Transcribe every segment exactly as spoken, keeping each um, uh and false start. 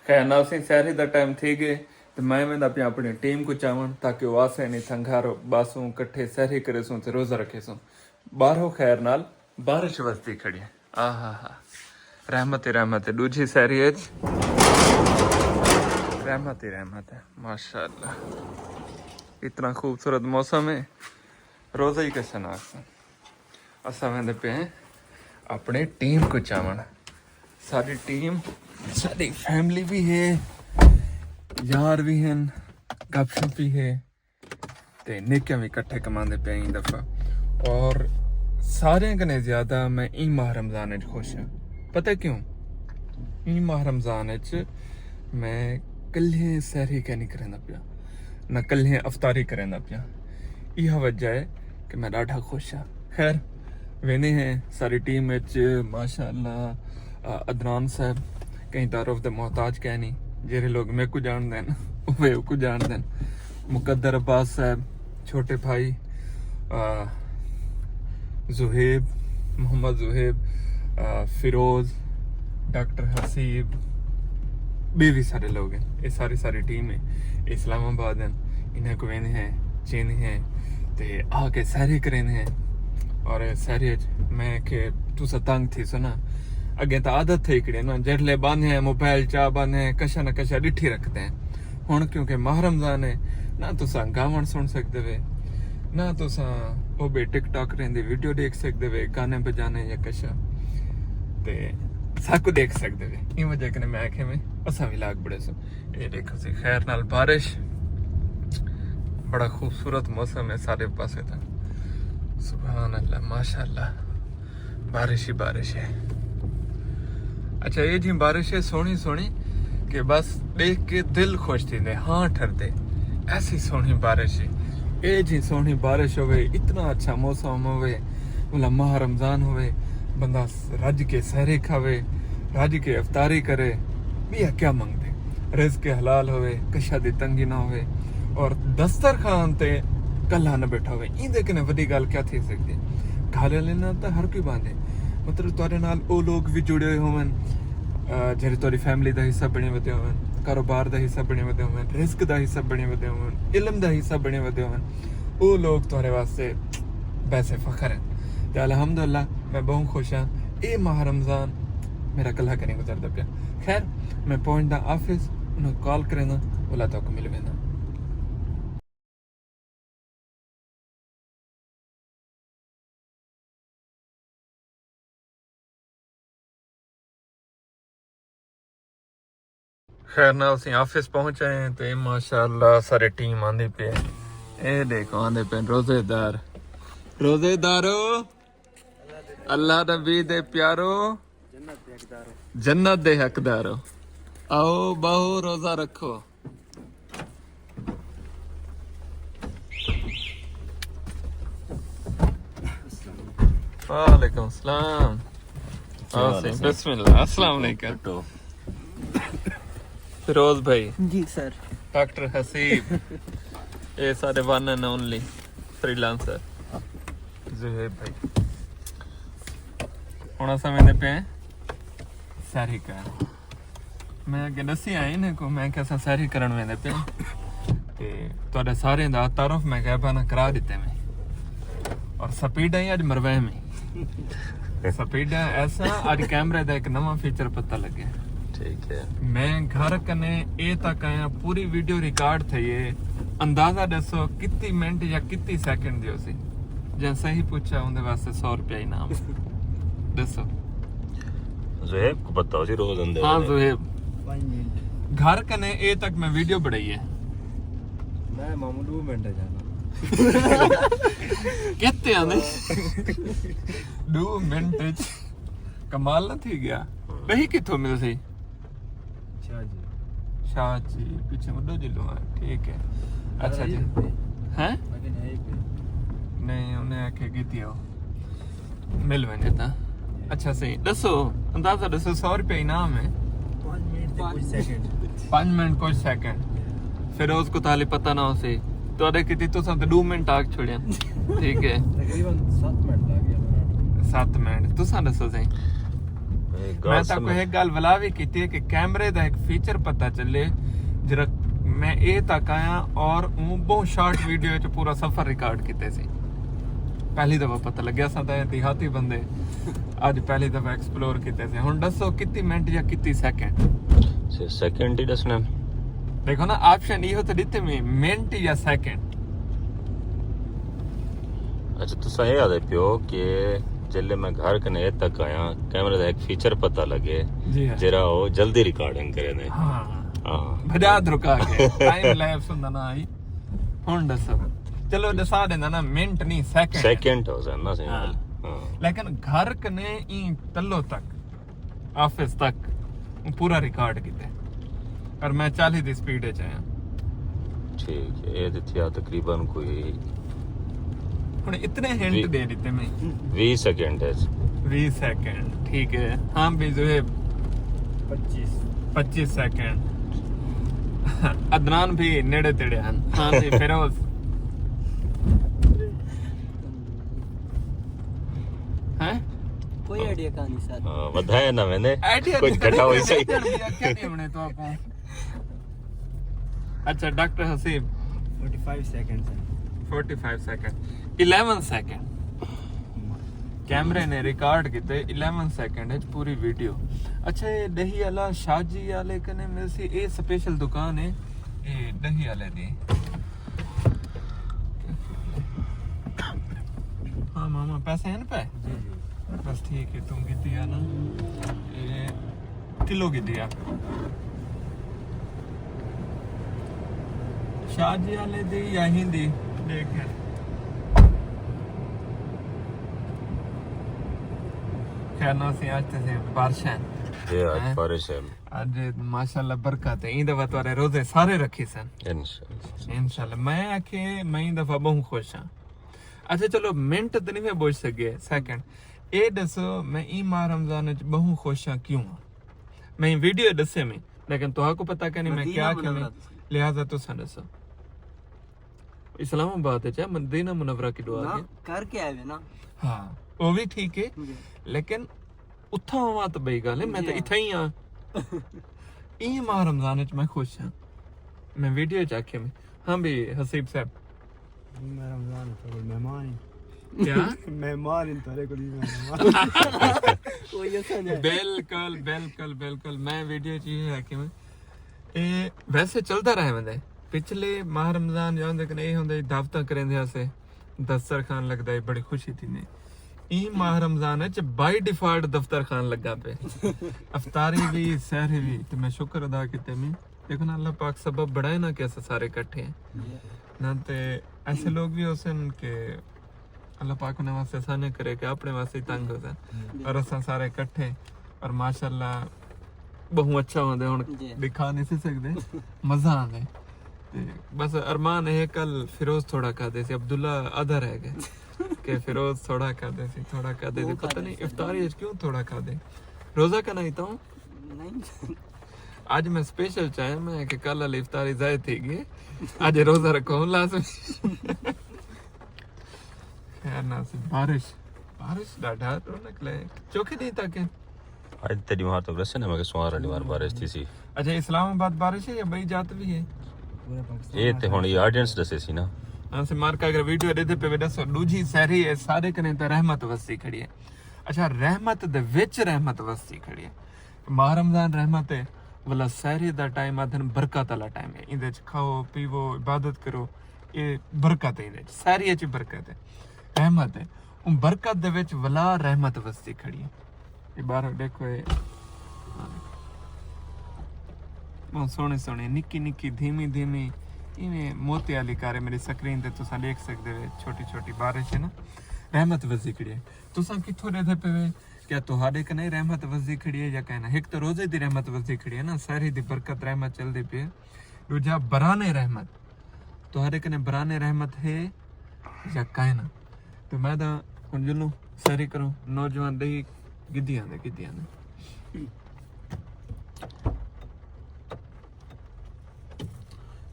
خیر نال سئیں، سحری دا ٹائم تھی ڳئے تے میں ویندا پیاں اپݨی ٹیم کوں چاوݨ، تاکہ او آسن اتھاں گھر، ٻہسوں کٹھے، سحری کریسوں تے روزہ رکھیسوں۔ ٻاہروں خیر نال بارش وسدی کھڑی ہے۔ آہا ہا، رحمت ہی رحمت ہے۔ ݙوجھی سحری اچ رحمت ہی رحمت ہے، ماشاءاللہ۔ اتنا خوبصورت موسم ہے، روزہ ہی کشا نہ آکھسن۔ اساں ویندے پئے ہیں اپݨے ٹیم کوں چاوݨ۔ ساݙی ٹیم، ساݙی فیملی وی ہے، یار وی ہن، گپ شپ وی ہے، تے نیکیاں وی کٹھے کماندے پئے ہیں ایں دفعہ۔ اور ساریاں کنے زیادہ میں ایں ماہ رمضان اچ خوش ہاں۔ پتہ کیوں؟ ایں ماہ رمضان اچ میں کلھے سحری کائنی کریندا پیا، نہ کلھے افطاری کریندا پیا۔ ایہا وجہ ہے کہ میں ݙاڈھا خوش ہاں۔ خیر، ویندے ہیں ساری ٹیم اچ، ماشاءاللہ، آ، عدنان صاحب کہیں تعارف دے محتاج کائنی، جیڑھے لوگ میکوں ڄاݨدن، اوہ اوکوں ڄاݨدن۔ مقدر عباس صاحب، چھوٹے بھائی، آ، زہیب، محمد زہیب، آ، فیروز، ڈاکٹر حسیب، ٻئے وی سارے لوگ ہن۔ اے ساری ساری ٹیم ہے، اے اسلام آباد ہن، انہاں کوں ویندے ہیں، چیندے ہیں تے آ کے سحری کریندے ہیں۔ اور سحری اچ میں کہ تساں تنگ تھیسو نا، اڳے تاں عادت تھئی کھڑی نا، جیڑھلے ٻاندے ہیں موبائل چا ٻاندے ہیں، کشا نہ کشا ݙٹھی رکھدے ہیں۔ ہݨ کیونکہ ماہ رمضان ہے، نہ تساں گاوݨ سݨ سڳدے وے، نہ تساں او ٻئے ٹک ٹاک رہندی ویڈیو ݙیکھ سڳدے وے، گانے بجانے یا کشا، تے ساکوں ݙیکھ سڳدے وے۔ ایں وجہ کنے میں آکھیا میں اساں وی لاگ بݨیسوں۔ اے ݙیکھو سی خیر نال بارش، بڑا خوبصورت موسم ہے سارے پاسے تاں۔ سبحان اللہ، ماشاءاللہ۔ بارش ہی بارش ہے۔ اچھا، اے جی بارش ہے سوہݨی سوہݨی کہ بس ݙیکھ کے دل خوش تھیندے، ہاں ٹھردے۔ ایسی سوہݨی بارش ہے۔ اے جی سوہݨی بارش ہووے، اتنا اچھا موسم ہووے، ولا ماہ رمضان ہووے، بندہ رڄ کے سحری کھاوے، رڄ کے افطاری کرے، ٻیا کیا منگدے؟ رزق حلال ہووے، کشا دی تنگی نہ ہووے، اور دسترخوان تے کلھا نہ ٻیٹھا ہووے، ایندے کنے وݙی ڳالھ کیا تھی سڳدی ہے؟ گھر والے نال تاں ہر کوئی ٻاہندے، مطلب تہاݙے نال او لوگ وی جڑے ہوئے ہوون، آ، جیڑھے تہاݙی فیملی دا حصہ بݨے ودے ہوون، کاروبار دا حصہ بݨے ودے ہوون، رزق دا حصہ بݨے ودے ہوون، علم دا حصہ بݨے ودے ہوون، او لوگ تہاݙے واسطے باعث فخر ہن۔ تے الحمدللہ میں ٻہوں خوش ہاں۔ اے ماہ رمضان میݙا کلھا کائنی گزردا پیا۔ خیر، میں پہنچدا آفس، انہاں کوں کال کرینداں، ولا تہاکوں مل وینداں۔ خیر نال اسیں آفس پہنچ آئے ہیں تے ماشاءاللہ سارے ٹیم آندی پئی ہے۔ اے ݙیکھو آندے پئے روزے دار، روزے دارو، اللہ نبی دے پیارو، جنت دے حقدارو، آؤ ٻہو روزہ رکھو۔ وعلیکم السلام۔ آؤ سئیں، بسم اللہ، السلام علیکم۔ فیروز بھائی۔ جی سر۔ ڈاکٹر حسیب۔ اے سارے one and only freelancer Zohaib بھائی۔ ہݨ اساں ویندے پئے ہیں سحری کرݨ۔ میں اڳے ݙسی آئے انہاں کوں، میں کہ اساں سحری کرݨ ویندے پئے ہیں۔ تے تہاݙے سارے دا تعارف میں غیبانہ کرا ݙتے میں۔ اور سپیڈاں ہی اڄ مروے میں۔ سپیڈاں ایسا اڄ کیمرے دا ایک نواں فیچر پتہ لڳے۔ ٹھیک ہے۔ میں گھر کنے اے تک آیا، پوری ویڈیو ریکارڈ تھئی ہے۔ اندازہ ݙسو کتی منٹ یا کتی سیکنڈ دی ہوسی؟ جے صحیح پوچھا اوندے واسطے سو روپیہ انعام۔ ݙسو۔ زہیب کوں پتہ ہوسی روز اندے ہاں ویلے۔ زہیب۔ پنج منٹ۔ گھر کنے اے تک میں ویڈیو بݨائی ہے۔ میں ماموں ݙو منٹ جانا۔ کتے آندے؟ ݙو منٹ اچ کمال نہ تھی ڳیا۔ ݙہی کتھوں ملسی؟ شاہ جی۔ شاہ جی، پچھے مڈو جلو ہے، ٹھیک ہے۔ اچھا جی۔ ہیں؟ لیکن ہے ہی پہ۔ نہیں، انہیں آکھے کیتی ہو۔ مل ونڄے تاں۔ اچھا صحیح۔ ݙسو، اندازہ ݙسو، سو روپے انعام ہے۔ پنج منٹ تے کچھ سیکنڈ۔ پنج منٹ کچھ سیکنڈ۔ فیروز کوں تاں ہالی پتہ نہ ہوسی۔ تہاݙے کیتی تساں تے ݙو منٹ آکھ چھوڑیا۔ ٹھیک ہے۔ تقریباً ست منٹ لڳ ڳئے۔ ست منٹ۔ تساں ݙسو سئیں۔ اے میں تاکوں ایک گل ولا بھی کیتی ہے کہ کیمرے دا ایک فیچر پتہ چلے، جرا میں اے تک آیا اور اوں بہت شارٹ ویڈیو وچ پورا سفر ریکارڈ کیتے سی۔ پہلی دفعہ پتہ لگیا سا تے دیہاتی بندے اج پہلی دفعہ ایکسپلور کیتے سی۔ ہن دسو کتی منٹ یا کتی سیکنڈ؟ سیکنڈ ہی دسنا۔ دیکھو نا، آپشن ایہو تے ڈتے میں، منٹ یا سیکنڈ۔ اچھا، تساں اے آدھے پیو کہ جلے میں گھر کنے اے تک آیا، کیمرے دا ایک فیچر پتہ لگے، جی ہاں۔ جرا او جلدی ریکارڈنگ کرے نے۔ ہاں۔ ہاں۔ بھجا درکا کے ٹائم لیپس ہوندا نا آئی۔ ہن دسو۔ چلو دسا دیندا نا، منٹ نہیں، سیکنڈ۔ سیکنڈ ہو سن نا سی۔ ہاں۔ ہاں۔ لیکن گھر کنے ایں تلو تک، آفس تک پورا ریکارڈ کیتے۔ اور میں چالی دی سپیڈ وچ آیا۔ ٹھیک ہے، اے تے تھیا تقریباً کوئی ہن اتنے ہنٹ وی- دے دیتے میں۔ ویہہ سیکنڈ ہے۔ ویہہ سیکنڈ، ٹھیک ہے۔ ہاں بھی زہیب، پچیس۔ پچیس سیکنڈ۔ عدنان بھی نیڑے تیڑے ہیں۔ ہاں جی فیروز۔ ہیں؟ کوئی آئیڈیا کہانی سر۔ ہاں، ودھایا نہ ویندے۔ آئیڈیا کچھ گھٹا ہوئی سہی۔ کیا نہیں ہونے تو آپ کو۔ اچھا doctor Haseeb, forty five second sir. Forty five second, eleven second. کیمرے نے ریکارڈ کیتے الیون سیکنڈ وچ پوری ویڈیو۔ اچھا، اے ڈہی والا شاہ جی والے کنے ملسی، اے سپیشل دکان ہے، اے ڈہی والے دی۔ ہاں ماما، پیسے ہیں پہ؟ جی جی۔ بس ٹھیک ہے، تم کیتی ہے نا؟ اے کلو کیتی ہے؟ شاہ جی والے دی یا ہندی؟ دیکھ۔ خیر نہ سی، اج تے سی بارش ہے۔ جی، اج ہیں؟ بارش ہے۔ اج ماشاءاللہ برکت ہے، ایں دفعہ تہاڈے روزے سارے رکھی سن۔ انشاءاللہ۔ انشاءاللہ۔ میں آکھے میں ایں دفعہ بہوں خوش ہاں۔ اچھا چلو، منٹ تے نہیں میں بوجھ سکے، سیکنڈ۔ اے دسو میں ایں ماہ رمضان وچ بہوں خوش ہاں، کیوں ہاں؟ میں ویڈیو دسے میں، لیکن تہاکوں پتہ کائنی میں مدینہ کیا آکھے میں، منورہ تساں۔ لہذا تساں دسو۔ اسلام آباد وچ ہے، مدینہ منورہ کی دعا نہ، ہے۔ کر کے آئے ہوئے نا۔ ہاں، وہ بھی ٹھیک ہے، جی۔ لیکن اتھاں ہوا تو بئی گل ہے، میں تو جی ہاں۔ اتھاں ہی ہاں۔ ایں ماہ رمضان وچ میں خوش ہاں۔ میں ویڈیو چ آکھے میں، ہاں بھی حسیب صاحب۔ میں رمضان تہاڈے کول مہمان ہی۔ کیا؟ مہمان ہی تہاڈے کول، مہمان۔ کوئی ایسا نہیں۔ بالکل، بالکل، بالکل۔ میں ویڈیو چ یہ آکھے میں، اے ویسے چلدا رہے ویندے۔ پچھلے ماہ رمضان جاندے کنے اے ہوندے دعوتاں کریندے ہاسے، دسترخوان لگدا ہے، بڑی خوشی تھیندی۔ ایں ماہ رمضان وچ بائی ڈیفالٹ دفترخوان لگا پے، افطاری بھی، سحری بھی۔ تے میں شکر ادا کیتے میں، دیکھو نا، اللہ پاک سبب بنائے نا کہ اساں سارے اکٹھے ہیں۔ نہ تے ایسے لوگ بھی ہوسن کہ اللہ پاک انہیں واسطے آسانیاں کرے کہ اپنے واسطے ہی تنگ ہوسن، اور اساں سارے اکٹھے، اور ماشاءاللہ بہوں اچھا ہوندے۔ ہن جی۔ دکھا نہیں سی سکدے، مزہ آندے۔ تے بس ارمان ہے کل فیروز تھوڑا کھادے سی، عبداللہ آدھا رہ گئے کہ فیروز تھوڑا کھادے سی، تھوڑا کھادے سی، وہ پتہ کھادے نہیں سی۔ افطاری وچ کیوں تھوڑا کھادے۔ روزہ کا نہیں تو نہیں۔ اج میں سپیشل چاہے میں کہ کل والی افطاری ضائع تھی گئی، اج روزہ رکھو لازمی۔ خیر نہ سی، بارش، بارش ڈاڈھا رونق لے چوکھے ݙینہہ تک ہے۔ اج تے ݙیوار تو برسے نے، میں کہ سوار ݙیوار بارش تھی سی۔ اچھا، اسلام آباد بارش ہے یا بئی جات بھی ہے؟ پورے پاکستان اے تے ہن یہ آڈینس دسے سی نا۔ ہاں سے مارکا اگر ویڈیو ݙیدھے پے وے ݙسو، ݙوجھی سحری ہے، سارے کنے تے رحمت وسدی کھڑی ہے۔ اچھا، رحمت دے وچ رحمت وسدی کھڑی ہے۔ ماہ رمضان رحمت ہے، ولا سحری دا ٹائم آدھن برکت والا ٹائم ہے، ایندے وچ کھاؤ پیو، عبادت کرو، اے برکت ہے، ایندے وچ سحری وچ برکت ہے، رحمت ہے۔ اوں برکت دے وچ ولا رحمت وسدی کھڑی ہے۔ اے باہر ݙیکھو، اے بہت سوہݨی سوہݨی نکی نکی دھیمی دھیمی ایویں موتی والی کارے۔ میری سکرین تے تساں ݙیکھ سکدے وے، چھوٹی چھوٹی بارش ہے نا، رحمت وسدی کھڑی ہے۔ تساں کتھوں ݙیدھے پے وے؟ کیا تہاݙے کنے رحمت وسدی کھڑی ہے یا کائنا؟ ہک تو روزے دی رحمت وسدی کھڑی ہے نا، سحری دی برکت رحمت چلدی پئی ہے، ݙوجھا برانے رحمت، تہاݙے کنے برانے رحمت ہے یا کائنا؟ تو میں تاں ہن جلوں سحری کروں، نوجوان ݙہی گدی آندے، گدی آندے۔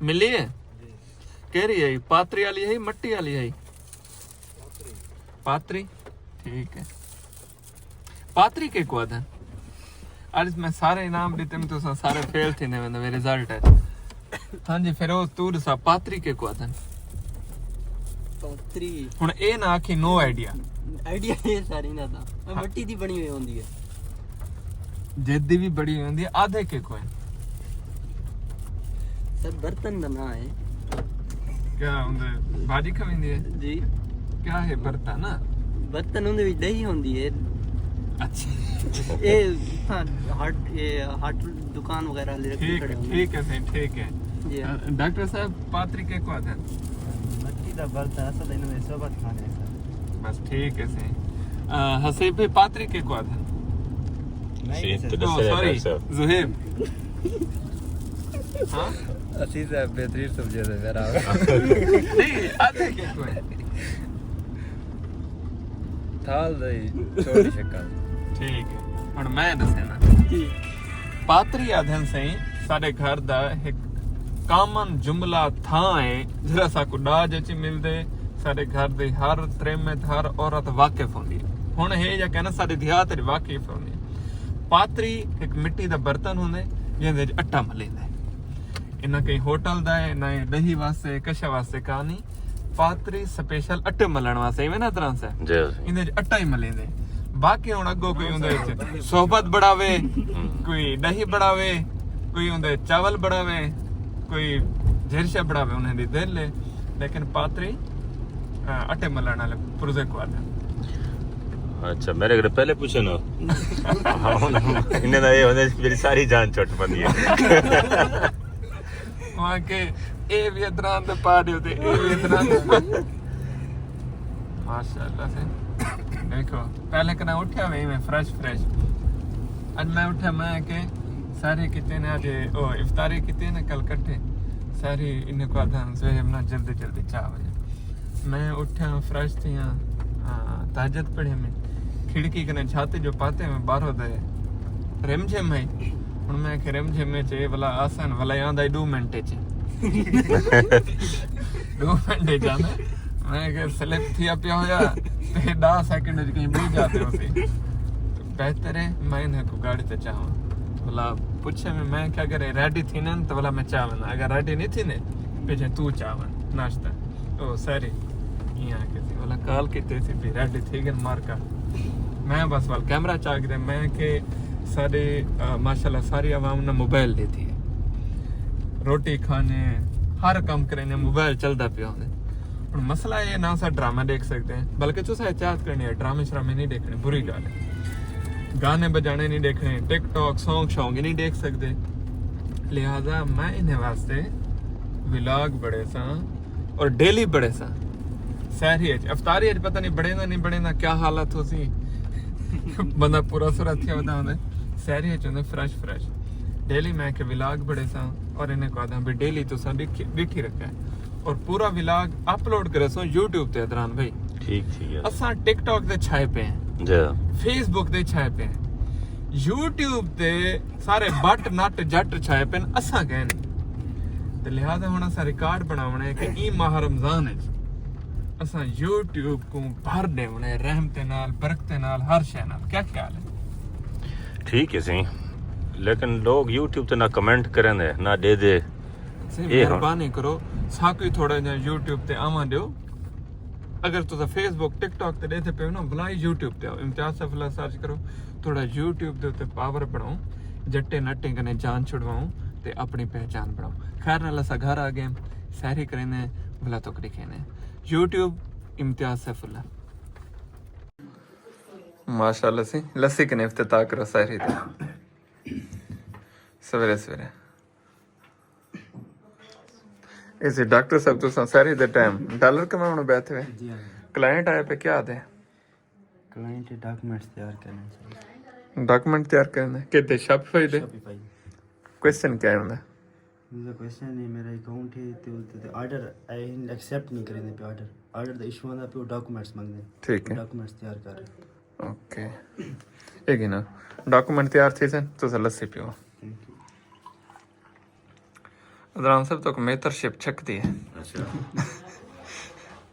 ملی ہے؟ کیڑھی ہے؟ پاتری والی ہے، مٹی والی ہے؟ پاتری؟ ٹھیک ہے۔ پاتری کیکوں آدھن؟ اڄ میں سارے انعام ݙتے، تساں سارے فیل تھیندے ویندے وے رزلٹ اچ۔ ہاں جی، فیروز، توں ݙسا پاتری کیکوں آہدن؟ پاتری۔ ہݨ اے نہ آکھیں نو آئیڈیا۔ آئیڈیا اے ساری نہ تاں مٹی دی بݨی ہوئی ہوندی ہے۔ جیت دی وی بݨی ہوئی ہوندی ہے، آہدے کیکوں ہے؟ سر، برتن دا ناں ہے۔ کیا ہوندے؟ بھاڄی کھویندی ہے؟ جی۔ کیا ہے برتن؟ برتن ہوندے وچ ݙہی ہوندی ہے۔ اچھا۔ اے ہاں، ہاٹ، اے ہاٹ دکان وغیرہ لے رکھی ٹھیک کھڑے ہے، ہوندے۔ ٹھیک ہے سائیں، ٹھیک ہے۔ جی۔ ڈاکٹر صاحب، پاتری کیکوں آہدن؟ مٹی دا برتن اصل انہاں دے صحبت خانے ہے سر۔ بس ٹھیک ہے سائیں۔ آ، حسیب بھائی، پاتری کیکوں آہدن؟ میں سی، ہی تو سر۔ دس او، ہزار سوری، ڈاکٹر صاحب۔ زہیب۔ ہاں؟ اسی صاحب بہترین سمجھے دے میرا۔ نہیں، آہدے کیکوں ہے؟ تھال دی چھوٹی شکل۔ ٹھیک ہے، ہݨ میں ݙسینا۔ پاتری آہدن سائیں، ساݙے گھر دا ہک کامن جملہ تھاں ہے، جیڑھا ساکوں ݙاج اچ ملدے۔ ساݙے گھر دی ہر ترم اچ ہر عورت واقف ہوندی ہے۔ ہݨ ہے یا کہنا ساݙے دیہات اچ واقف ہوندی ہے۔ پاتری ہک مٹی دا برتن ہوندے، جیندے اچ اٹا ملیندے۔ انہاں کہیں ہوٹل دا ہے، نہ اے ݙہی واسطے، کشا واسطے کائنی۔ پاتری سپیشل اٹے ملݨ واسطے، ایویں نا تران سا؟ جی، جی۔ ایندے وچ اٹا ہی ملیں دے۔ باقی ہݨ اڳوں کوئی اوندے وچ صحبت بݨاوے، کوئی ݙہی بݨاوے، کوئی اوندے چاول بݨاوے، کوئی جھرشا بݨاوے، انہیں دی دل ہے۔ لیکن پاتری، آ، اٹے ملݨ والے پرزے کوں آہدن۔ اچھا، میرے گھر پہلے پوچھے نا۔ ہاں، انہیں دا یہ ہوندے، میری ساری جان چھٹ پندی ہے۔ وہاں کے اے بھی ادران دے پا ݙیو تے اے بھی ادران دے پا ݙیو۔ ماشاءاللہ سے۔ دیکھو، پہلے کنا اٹھیا وے میں فریش فریش۔ اڄ میں اٹھیا، میں کہ ساری کیتے نے اڄ، او، افطاری کیتے نے کل کٹھے۔ ساری انہیں کوں آہدن سویرے نا جلدی جلدی چاہ وجے۔ میں اٹھیا، فریش تھیاں، آ، تہجد پڑھے میں۔ کھڑکی کنے چھاتی جو پاتے میں باہروں دے رم جھم ہے۔ ہݨ میں کہ رم جھم اچ اے ولا آسن ولا آندا ݙو منٹ اچ۔ ݙو منٹ اچ آندا۔ میں کہ سلپ تھیا پیا ہویا تے ݙاہ سیکنڈ اچ کہیں ٻئی جاتے ہوسی۔ بہتر ہے میں انہیں کوں گاڑی تے چاہواں۔ ولا پچھے میں، میں کہ اگر اے ریڈی تھینن تو ولا میں چاہ وینداں، اگر ریڈی نہیں تھیندے، پچھے توں چاہ ون ناشتہ۔ او ساری ایاں کیتی، ولا کال کیتے سی بھی ریڈی تھی ڳن مارکا۔ میں بس ول کیمرہ چا کے، میں کہ ساݙے، آ، ماشاءاللہ ساری عوام نے موبائل ݙیتی ہے، روٹی کھانے، ہر کم کرنے، موبائل چلدا پیا ہوندے۔ ہݨ مسئلہ اے نہ اساں ڈرامہ ݙیکھ سڳدے ہیں، بلکہ تساں احتیاط کرݨی ہے، ڈرامے شرامے نہیں ݙیکھݨے، بری ڳالھ ہے۔ گانے بجانے نہیں ݙیکھݨے، ٹک ٹاک، سانگ شانگ نہیں ݙیکھ سڳدے۔ لہذا میں انہیں واسطے ولاگ بݨیساں اور ڈیلی بݨیساں۔ سحری اچ، افطاری اچ پتہ نہیں بݨیندا نہیں بݨیندا، کیا حالت ہوسی۔ بندہ پورا سورا تھیا ودا ہوندے۔ سحری اچ ہوندے فریش فریش۔ ڈیلی میں کہ ولاگ بݨیساں اور انہیں کوں آہداں بھی ڈیلی تساں ݙٹھی، ݙٹھی رکھے۔ اور پورا ولاگ اپلوڈ کریسوں یوٹیوب تے، ادران بھائی۔ ٹھیک، ٹھیک ہے۔ اساں ٹک ٹاک تے چھائے پئے ہیں، جی۔ فیس بک تے چھائے پئے ہیں، یوٹیوب تے سارے بٹ نٹ جٹ چھائے پئے ہیں، اساں کہیں نہیں۔ تے لہذا ہݨ اساں ریکارڈ بݨاوݨے کہ ایں ماہ رمضان اچ اساں یوٹیوب کوں بھر ݙیوݨے رحمت نال، برکت نال، ہر شے نال۔ کیا خیال ہے؟ ٹھیک ہے سائیں، لیکن لوگ یوٹیوب تے نہ کمنٹ کرن دے، نہ ݙے دے۔ سائیں، اے ہݨ مہربانی کرو، ساکوں تھوڑا جہا یوٹیوب تے آواں ݙیو۔ اگر تساں فیس بک، ٹک ٹاک تے ݙیہدے پئے ہو نا، بھلا یوٹیوب تے آؤ، امتیاز سیف اللہ سرچ کرو، تھوڑا یوٹیوب دے اتے پاور بݨاؤ، جٹیں نٹیں کنے جان چھڑواؤ تے اپݨی پہچان بݨاؤ۔ خیر نال اساں گھر آ ڳئے، سحری کریندے، بھلا تک ݙکھیندے۔ یوٹیوب، امتیاز سیف اللہ۔ ماشاءاللہ سی، لسی کنے افتتاح کرو سحری دا۔ سویرے سویرے۔ اے سی ڈاکٹر صاحب، تساں سحری دے ٹائم ڈالر کماوݨ بیٹھے ہوئے؟ جی ہاں۔ کلائنٹ آئے پئے، کیا آہدے؟ کلائنٹ ڈاکومنٹس تیار کرنے سر۔ ڈاکومنٹ تیار کرنے کیتے؟ شاپیفائی دے؟ شاپیفائی۔ کویسچن کیا ہے انہاں دا؟ انہاں دا کویسچن ہے، میرا اکاؤنٹ ہے تے اوتے تے آرڈر اے ہن ایکسپٹ نہیں کریندے پئے، آرڈر، آرڈر دا ایشو آندا پیا، ڈاکومنٹس منگدے۔ ٹھیک ہے۔ ڈاکومنٹس تیار کر رہے۔ اوکے۔ اے گھنو، ڈاکومنٹ تیار تھیسن، تساں لسی پیو۔ Think U. ادران صاحب، تہاکوں میتر شپ چھکدی ہے۔ اچھا۔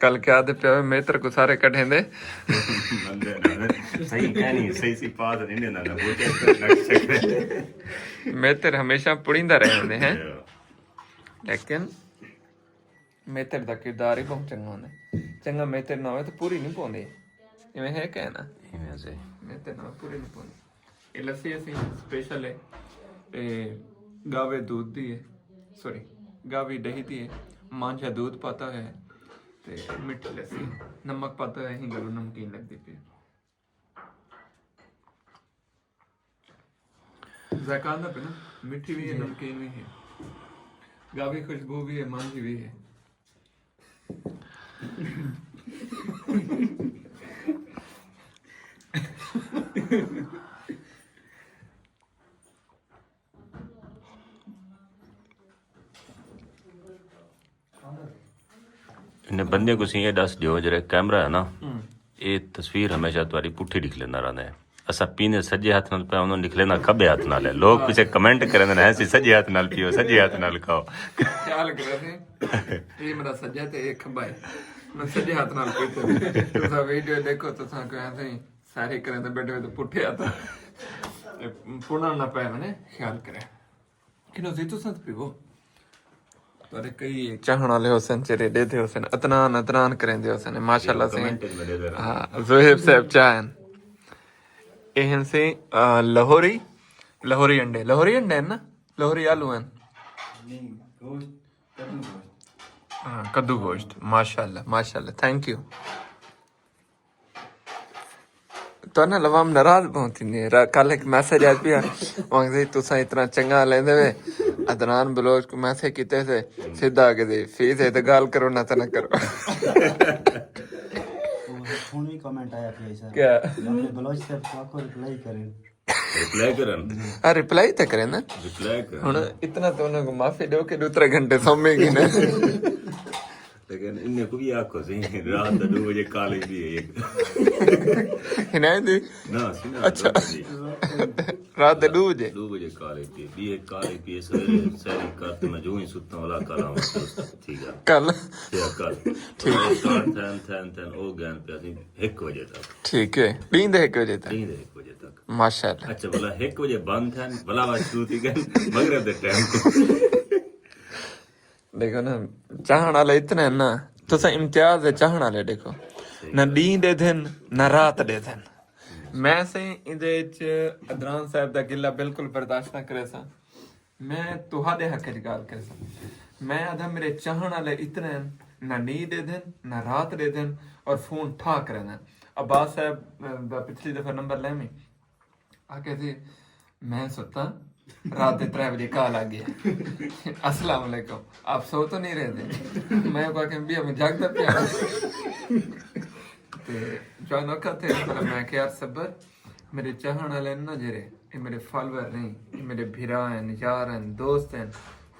کل کیا آدھے پیا ہوئے، میتر کو سارے کڈھیں دے۔ بندے نال صحیح کہنی، صحیح سی پاس نہیں دینا نہ بوتے نقشے۔ میتر ہمیشہ پڑیندا رہندے ہیں، لیکن میتر دا کردار ہی بہت چنگا ہوندا ہے۔ چنگا میتر نہ ہوئے تو پوری نہیں پوندی۔ ایویں ہے کہ نا؟ ایویں سے۔ میتر نہ ہوئے پوری نہیں پوندی۔ یہ لسی اسی اسپیشل ہے، یہ گاوے دودھ دی ہے، سوری، گاوی دہی دی ہے۔ مانجھا دودھ پاتا ہویا ہے تے مٹھی لسی، نمک پاتا ہویا ہے، ہنگلو نمکین لگدی پئی۔ ذائقہ آندا پیا نا، مٹھی بھی ہے، نمکین بھی ہے، گاوی خوشبو بھی ہے، مانجھی بھی ہے۔ انہیں بندے کو سی یہ دس دیو جڑے کیمرہ ہے نا، یہ تصویر ہمیشہ تاری پٹھی دکھ لینا رہنا ہے۔ اسا پینے سجے ہاتھ نال پہ انہوں نکھلے نہ کھبے ہاتھ نال ہے۔ لوگ پچھے کمنٹ کریں دے ہیں سی سجے ہاتھ نال پیو، سجے ہاتھ نال کھاؤ۔ خیال کرے تھے، یہ میرا سجا تے یہ کھبا ہے۔ میں سجے ہاتھ نال پیتے۔ تسا ویڈیو دیکھو، تسا کو ایسے ہی سارے کریں دے بیٹھے ہوئے تو پٹھے ہاتھ۔ پڑھنا نہ پائے، میں نے خیال کرے۔ کنوں زیتو سنت پیو۔ تہاݙے کئی چاہݨ والے ہوسن، چہرے ݙیدھے ہوسن، عدنان عدنان کریندے ہوسن، ماشاءاللہ سئیں۔ ہاں، زوہیب صاحب چاہ ہن۔ اے ہن سئیں، آ، لہوری، لہوری انڈے، لہوری انڈے ہن نا؟ لہوری آلو ہن؟ ہاں، کدو گوشت، ماشاءاللہ، ماشاءاللہ، تھینک یو۔ تہاݙے نال عوام ناراض بہت تھیندی ہے۔ را-، کل ہک میسج آیا پیا، آکھدے تساں اتنا چنگا لیندے وے، عدنان بلوچ کو میسج کیتے سے، سیدھا آکھدے فیس ہے تے ڳالھ کرو، نہ تے نہ کرو۔ ہن وی کمنٹ آیا پیا سر۔ کیا؟ اپنے بلوچ صاحب کو آکھو ریپلائی کریں۔ ریپلائی کرن۔ ہاں، ریپلائی تے کریں نا۔ ریپلائی کرن۔ ہن اتنا تو انہاں کو معافی ݙیو کہ ݙو ترے گھنٹے سمے گی نا۔ لیکن انہیں کو بھی آکھو سی، رات دا ݙو بجے کالج بھی ہے ایک۔ ہنائیں دی؟ نہ، سی نہ، اچھا۔ رات دی۔ رات دے ݙو بجے؟ ݙو بجے کالج پی، بی ایک کالج پی، سویرے سیری کر تے میں جو ہی ستا والا کل آواں دوست، ٹھیک ہے؟ کل؟ ٹھیک ہے، کل۔ ٹھیک۔ اسٹارٹ تھین، تھین، تھین، او گین پیا سی ہک بجے تک۔ ٹھیک ہے، ݙینہہ دے ہک بجے تک؟ ݙینہہ دے ہک بجے تک۔ ماشاءاللہ۔ اچھا، بھلا ہک بجے بند تھین، بھلا وا شروع تھی ڳئے مغرب دے ٹائم کو۔ ݙیکھو نا، چاہݨ والے اتنے ہن نا، تساں امتیاز دے چاہݨ والے ݙیکھو، نہ ݙینہہ ݙیدھن، نہ رات ݙیدھن۔ میں سئیں ایندے اچ عدنان صاحب دا گلہ بالکل برداشت نہ کریساں۔ میں تہاݙے حق اچ ڳالھ کریساں۔ میں آدھا میرے چاہݨ والے اتنے ہن، نہ ݙینہہ ݙیدھن، نہ رات ݙیدھن، اور فون ٹھا کریندن۔ عباس صاحب دا پچھلی دفعہ نمبر لیویں۔ آکھے سی، میں ستا، رات دے ترے بجے کال آ ڳئی۔ السلام علیکم، آپ سو تو نہیں رہے تھے؟ میں کو آکھے، بیا میں جاگدا پیا۔ تے جوان وقت ہے، پر میں کہ یار صبر، میرے چاہݨ والے نہ جڑے، اے میرے فالوور نہیں، اے میرے بھرا ہیں، یار ہیں، دوست ہیں،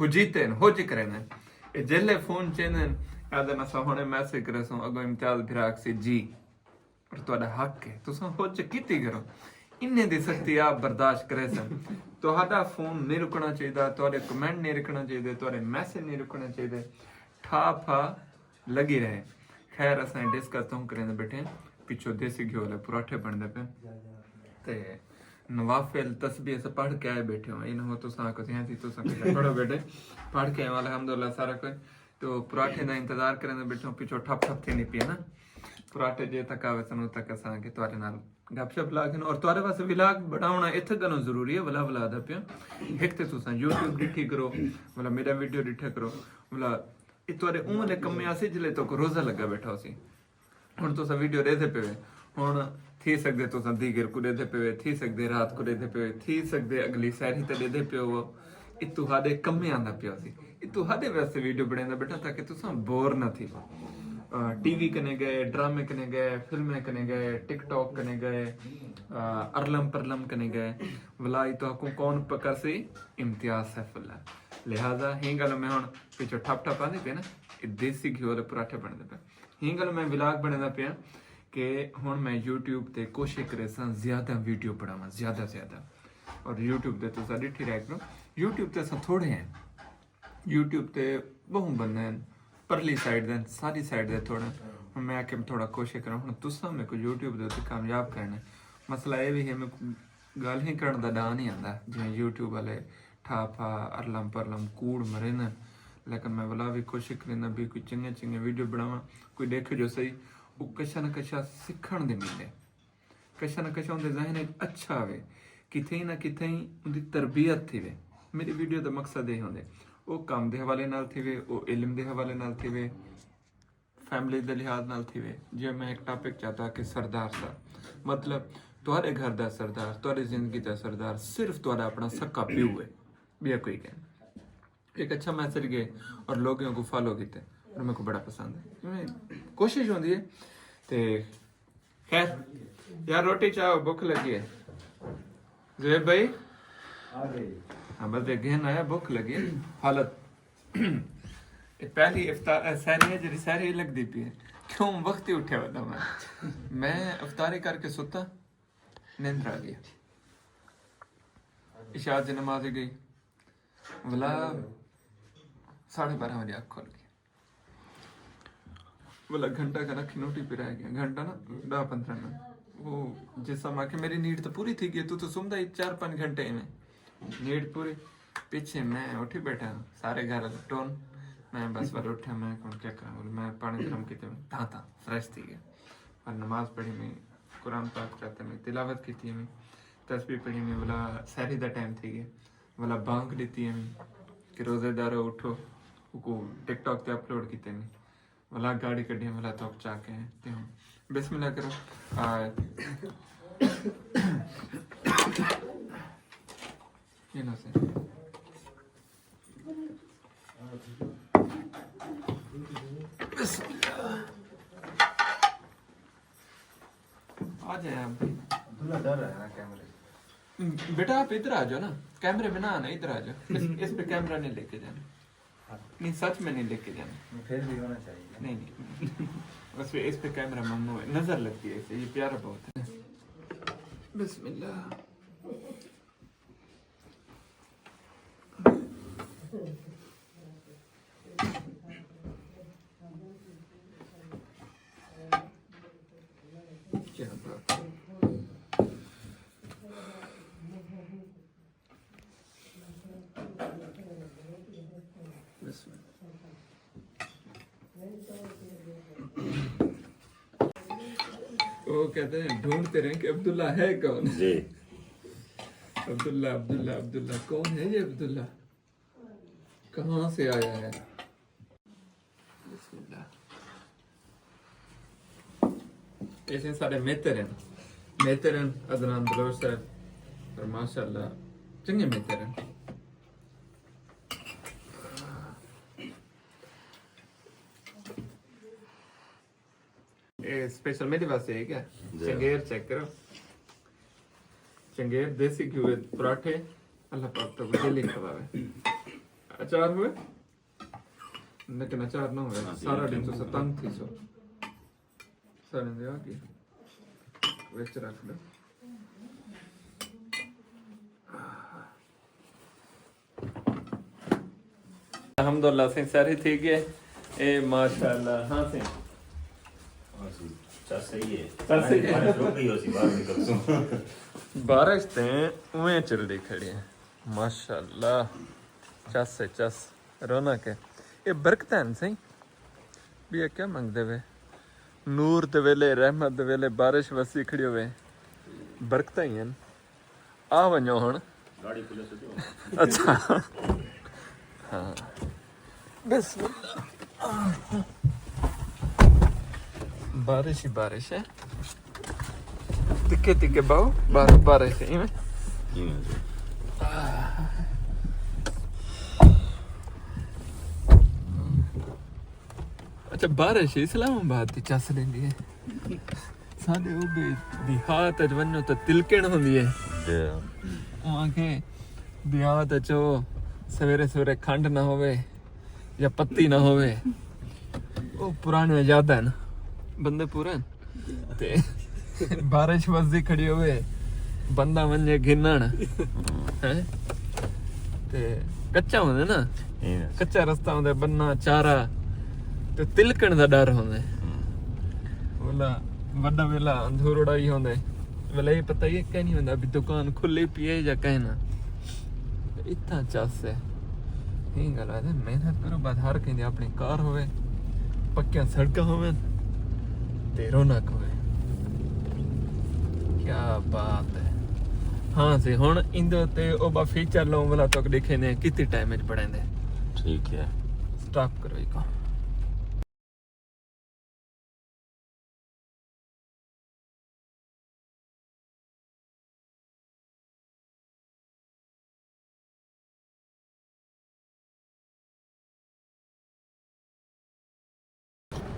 حجیتے ہیں، حج کرے ہیں۔ اے جلے فون چیندن، آدھن اساں ہنے میسج کریسوں، اگوں امتیاز بھرا آکھسی جی۔ اور تہاݙا حق ہے، تساں حج کیتی کرو۔ انہیں دی سختی آپ برداشت کریسن۔ تہاݙا فون نہیں رکݨا چاہیدا، تہاݙے کمنٹ نہیں رکھݨا چاہیدے، تہاݙے میسج نہیں رکھݨا چاہیدے۔ ٹھا پھا لڳی رہے۔ خیر، اساں ڈسکس تہوں کریندے ٻیٹھے ہیں، پچھوں دیسی گھیو والے پراٹھے بݨدے پئے۔ تے نوافل تسبیح اساں پڑھ کے آئے ٻیٹھے ہوں، انہوں تساں کو تھیاں تھی، تساں کو پڑھو ٻیٹھے، پڑھ کے آئے ہوں، الحمدللہ سارا کچھ۔ تو پراٹھے دا انتظار کریندے ٻیٹھے ہوں، پچھوں ٹھپ ٹھپ تھیندی پئی ہے نا۔ پراٹھے جے تک آوے سن، اتک اساں کے تہاݙے نال گپ شپ لا گھن۔ اور تہاݙے واسطے ولاگ بݨاوݨا اتھے گنوں ضروری ہے، ولا ولا دا پیا۔ ہک تے تساں یوٹیوب ݙٹھی کرو، ولا میݙا ویڈیو ݙٹھا کرو، ولا اے تہاݙے اوں والے کمے آسی جلے تہاکوں روزہ لڳا ٻیٹھا ہوسی۔ ہݨ تساں ویڈیو ݙیدھے پئے وے، ہݨ تھی سڳدے تساں دیگر کوں ݙیدھے پئے وے، تھی سڳدے رات کوں ݙیدھے پئے وے، تھی سڳدے اڳلی سحری تے ݙیدھے پئے ہو۔ اے تہاݙے کمے آندا پیا ہوسی۔ اے تہاݙے واسطے ویڈیو بݨیندا ٻیٹھا تاکہ تساں بور نہ تھیوو۔ آ، ٹی وی کنے ڳئے، ڈرامے کنے ڳئے، فلمیں کنے ڳئے، ٹک ٹاک کنے ڳئے، آ، ارلم پرلم کنے ڳئے، ولا اے تہاکوں کون پکڑسی؟ امتیاز سیف اللہ۔ لہذا ہیں ڳل میں ہݨ پچھوں ٹھپ ٹھپ آندی پئی نا، اے دیسی گھیو والے پراٹھے بݨدے پئے۔ ہیں ڳل میں ولاگ بݨیندا پیا کہ ہݨ میں یوٹیوب تے کوشش کریساں زیادہ ویڈیو بݨاواں، زیادہ زیادہ۔ اور یوٹیوب تے تساں ݙٹھی رہیا کرو، یوٹیوب تے اساں تھوڑے ہیں، یوٹیوب تے ٻہوں بندے ہیں، پرلی سائیڈ دے، ساری سائیڈ دے تھوڑے ہیں۔ میں آکھیا میں تھوڑا کوشش کراں۔ ہݨ تساں میکوں یوٹیوب دے اتے کامیاب کرݨے۔ مسئلہ اے وی ہے، میکوں ڳالھیں کرݨ دا ݙاں نہیں آندا، جیویں یوٹیوب والے ٹھا پھا ارلم پرلم کوڑ مریندن۔ لیکن میں ولا وی کوشش کرینداں بھی کوئی چنگے چنگے ویڈیو بݨاواں، کوئی ݙیکھے جو صحیح، او کشا نہ کشا سکھݨ دی ملے، کشا نہ کشا اوندے ذہن وچ اچھا آوے، کتھیں نہ کتھیں اوندی تربیت تھیوے۔ میری ویڈیو دا مقصد اے ہوندے، او کم دے حوالے نال تھیوے، او علم دے حوالے نال تھیوے، فیملی دے لحاظ نال تھیوے۔ جے میں ہک ٹاپک چاتا کہ سردار صاحب، مطلب، تہاݙے گھر دا سردار، تہاݙی زندگی دا سردار صرف تہاݙا اپݨا سکا پیو ہے، ٻیا کوئی کائنی۔ ایک اچھا میسج گئے اور لوگوں کو فالو کیتے اور میکوں بڑا پسند ہے۔ میں کوشش ہوندی ہے۔ تے خیر، یار، روٹی چاؤ، بھوک لگی ہے۔ زبیر بھائی؟ ہاں، بس ایک گھن آیا، بھوک لگی ہے۔ حالت، اے پہلی افطار، اے سحری ہے، جڑی سحری لگدی پئی ہے۔ کیوں وقتی اٹھیا ودا میں۔ میں افطاری کر کے ستا، نیندر آ گئی۔ عشاء دی نماز ہی گئی۔ ولا ساڑھے بارہ وجے اکھ کھل گئی۔ ولا گھنٹہ کھن اکھیں نوٹی پہ رہ گیا، گھنٹہ نا، ݙاہ پندرہ منٹ۔ وہ جس طرح میں کہ میری نیڈ تو پوری تھی گئی، تو تو سمدا ہی چار پنج گھنٹے میں۔ نیڈ پوری۔ پیچھے میں اٹھی بیٹھا، سارے گھر ٹون۔ میں بس ول اٹھا، میں کون کیا کراں؟ ول میں پانی گرم کیتے، تھاں تھاں فریش تھی گیا۔ اور نماز پڑھی میں، قرآن پاک چاتے میں، تلاوت کیتی میں، تسبیح پڑھی میں، ولا سحری دا ٹائم تھی گیا۔ ولا بانگ ݙتی ہے کہ روزے دارو اٹھو، اوکوں ٹک ٹاک تے اپلوڈ کیتے نے۔ ولا گاڑی کڈھی، ولا توک چا کے تے ہوں۔ بسم اللہ کرو۔ آ، یہ نہ سے۔ بسم اللہ۔ آ جائیں آپ بھی۔ دلہا ڈر رہا ہے نا کیمرے سے۔ بیٹا، آپ ادھر آ جاؤ نا، کیمرے میں نہ آنا، ادھر آ جاؤ۔ اس، اس پہ کیمرہ نہیں لے کے جانا۔ نہیں، سچ میں نہیں لے کے جانا۔ پھر بھی ہونا چاہیے۔ نہیں، نہیں۔ اس پہ، اس پہ کیمرہ ممنوع ہے، نظر لگتی ہے اسے، یہ پیارا بہت ہے۔ بسم اللہ۔ کیا بات ہے۔ بسم اللہ۔ وہ کہتے ہیں، ڈھونڈتے رہیں کہ عبداللہ ہے کون؟ جی۔ عبداللہ، عبداللہ، عبداللہ، کون ہے یہ عبداللہ؟ کہاں سے آیا ہے؟ بسم اللہ۔ ایسے سارے مہتر ہیں، مہتر ہیں عدنان بلوچ صاحب، اور ماشاءاللہ چنگے مہتر ہیں۔ اے اسپیشل میݙے واسطے ہے کیا؟ جی۔ چنگیر چیک کرو۔ چنگیر دیسی گھیو دے پراٹھے، اللہ پاک تہاکوں دل ہی کھواوے۔ اچار ہوئے؟ لیکن اچار نہ ہوئے، ہاں، سارا ٹھیک ہے۔ ݙینہہ تساں تنگ تھیسو۔ سارے دے آ کے وچ رکھ ݙو۔ الحمدللہ سئیں، سحری تھی ڳئے۔ اے ماشاءاللہ، ہاں سئیں۔ ہاں سئیں، چس صحیح ہے۔ چس صحیح ہے۔ بارش رک گئی ہو سی، باہر نکل سوں۔ بارش تے اوویں چلدی کھڑی ہے۔ ماشاءاللہ۔ چس ہے، چس۔ رونق ہے۔ اے برکتاں ہن سئیں۔ ٻیا کیا منگدے وے؟ نور دے ویلے، رحمت دے ویلے بارش وسی کھڑی ہووے، برکتاں ہی ہن۔ آ ونڄو ہݨ۔ گاڑی کھلے سٹو۔ اچھا۔ ہاں۔ بسم اللہ۔ بارش ہی بارش ہے۔ تکے تکے باؤ، بار-، بارش ہے، ایویں؟ ایویں جی۔ اچھا، بارش اسلام آباد دی چس ݙیندی ہے۔ ساݙے او بھی دیہات اچ ونڄو تاں تلکݨ ہوندی ہے۔ جی۔ او آکھے دیہات اچ او سویرے سویرے کھنڈ نہ ہووے یا پتی نہ ہووے، او پراݨیاں یاداں ہن، بندے پورے ہن۔ تے بارش وسدی کھڑی ہووے، بندہ ونڄے گھنݨ، ہیں؟ تے کچا ہوندے نا، ہاں۔ کچا رستہ ہوندے، بنہ چارہ، تے تلکݨ دا ݙر ہوندے۔ ہوں۔ ولا وݙا ویلا اندھوروڑا ہی ہوندے۔ ولا یہ پتہ یہ کہیں نہیں ہوندا بھی دکان کھلی پی ہے یا کہیں نہ۔ اتنا چس ہے۔ یہ گل ہے، محنت کرو، بس ہر کہیں دی اپنی کار ہوئے، پکیاں سڑکاں ہوئے، تے رونق ہوئے۔ کیا بات ہے۔ ہاں سی، ہن ایندے تے او با فیچر لوں ولا تک ݙیکھیندے کتنی ٹائم وچ بݨیندے۔ ٹھیک ہے۔ سٹاپ کرو ایکوں۔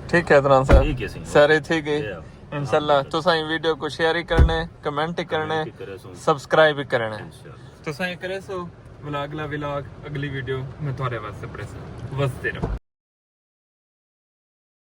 ٹھیک ہے عدنان صاحب۔ ٹھیک ہے سائیں۔ سارے تھی گئے۔ یا۔ انشاءاللہ تساں ویڈیو کو شیئر ہی کرنے، کمنٹ ہی کرنے، کمنٹ ہی کرے سو۔ سبسکرائب ہی کرنے۔ انشاءاللہ۔ تساں ہی کرے سو، ولا اگلا ولاگ، اگلی ویڈیو میں تھوڑے واسطے پڑے سو۔ وستے رہو۔